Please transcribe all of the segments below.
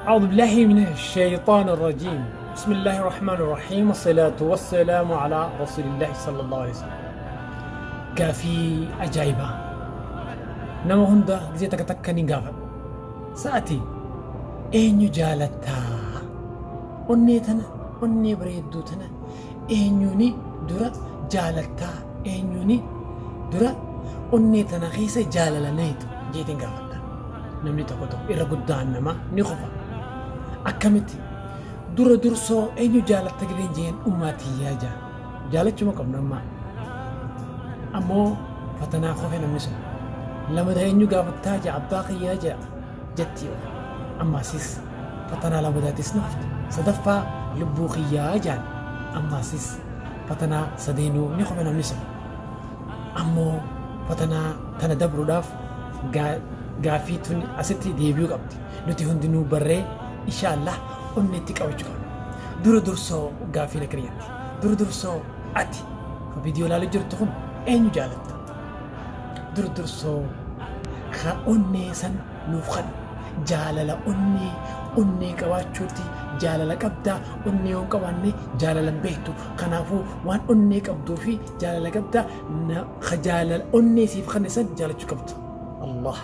أعوذ بالله من الشيطان الرجيم. بسم الله الرحمن الرحيم، والصلاة والسلام على رسول الله صلى الله عليه وسلم. Gaafii ajaa'ibaa nama hunda gisee takka takka ni gaafadha. Sa'ati eenyu jaalattaa? Onnee tana, onnee bareedduu tana eenyuuni dura jaalattaa? Eenyuuni dura onnee tana keessa jaalala neetu jeetiin gaafadha. Namni tokko tokko irra guddaan namaa ni qofa. Akkamitti dura dursoo eenyu jaalatta gideen jeen ummaa tiyyaa jaa. Jaalachuma qabna ammaa. Ammoo fatanaa qofe namni sun. Lamada eenyu gaafattaa jaa abbaa kiyyaa jaa jetti. Ammaasis fatanaa lamadaatis ni hafte. Sadaffaa lubbuu kiyyaa jaan. Ammaasis fatanaa sadeenuu ni qofe namni sun. Ammoo fatanaa tana dabruudhaaf gaaffii tun asitti deebi'uu qabdi. Nuti hundinuu barree insha Allah onneetti qabachuu qabna. Dura dursoo gaaffii na kiriyyatti. Dura dursoo ati viidiyoo ilaaluu jirtu kun eenyu jaalatta? Dura dursoo ka onnee san nuuf kan jaalala onnee onnee qabaachuutti jaalala qabdaa. Onnee yoo hin qabaanne jaalala hin beektu. Kanaafuu waan onnee qabduu fi jaalala qabdaa ka jaalala onnee siif kanne san jaalachuu qabdu. Allah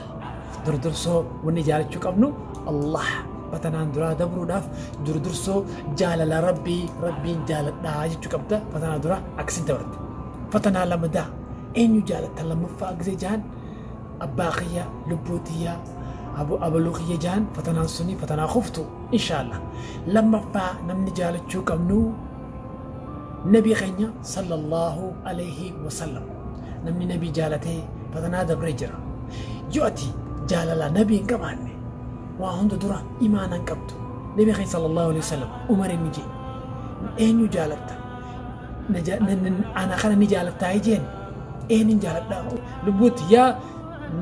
dura dursoo wanni jaalachuu qabnu Allah. Fatanaan duraa dabruudhaaf dura dursoo jaalala rabbii rabbiin jaaladhaa jechuu qabda. Fatanaa dura akkasin dabarte. Fatanaa lamadaa eenyu jaalatta lammaffaa gisee jahan abbaa kiyya, lubbuu tiyya, abaluu kiyya jahan. Fatanaan suni fatanaa kuftu inshallah. Lammaffaa namni jaalachuu qabnu nabii keenya sallallahu alaihi wasallam. Namni nabii jaalatee fatanaa dabree jira. Yoo ati jaalala nabii hin qabaanne waa hunda dura imaana hin qabdu. Nabii keenya sallallahu alaihi wasallam Umar inni jee eenyu jaalatta? Ana kana ni jaalattaa jeen eenyuun jaaladhaa? Lubbuutti yaa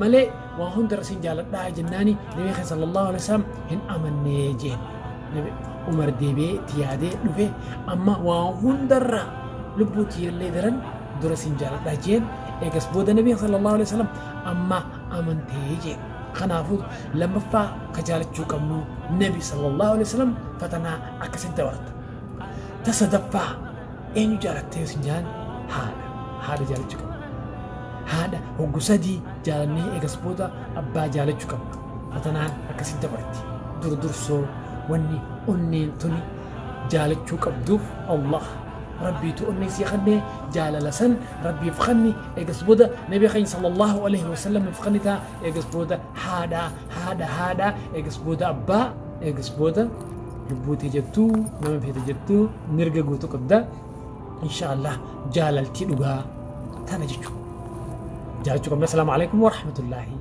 malee waa hunda irra sin jaaladhaa jennaani nabii keenya sallallahu alaihi wasallam hin amannee jeen. Umar deebi'ee itti yaadee dhufe, amma waa hundarra lubbuu tiyyallee daran dura sin jaaladhaa jeen. Eegas booda nabii sallallahu alaihi wasallam amma amantee jeen. Kanaafuu lammaffaa ka jaalachuu qabnu nabi sallallahu alaihi wasallam. Fatanaa akkasitti dabarta. Ta sadaffaa eenyu jaalattee sin jaan haadha. Haadha jaalachuu qabna. Haadha hoggu sadii jaalannee eegas booda abbaa jaalachuu qabna. Fatanaan akkasitti dabarti. Dur dursoo wanni onneen tuni jaalachuu qabduuf Allah. Rabbiitu onnee sii kennee jaalala san rabbiif kenni. Eegas booda nabi keenya sallallahu alaihi wasallam kennitaa. Eegas booda haadha, haadha, haadha, eegas booda abbaa, eegas booda lubbuutii jettuu nama feete jettuu mirga guutuu qabda insha Allah. Jaalaltii dhugaa tana jechuudha. Jaalachuu qabna. Asalaamu alaikum warahmatullaahi.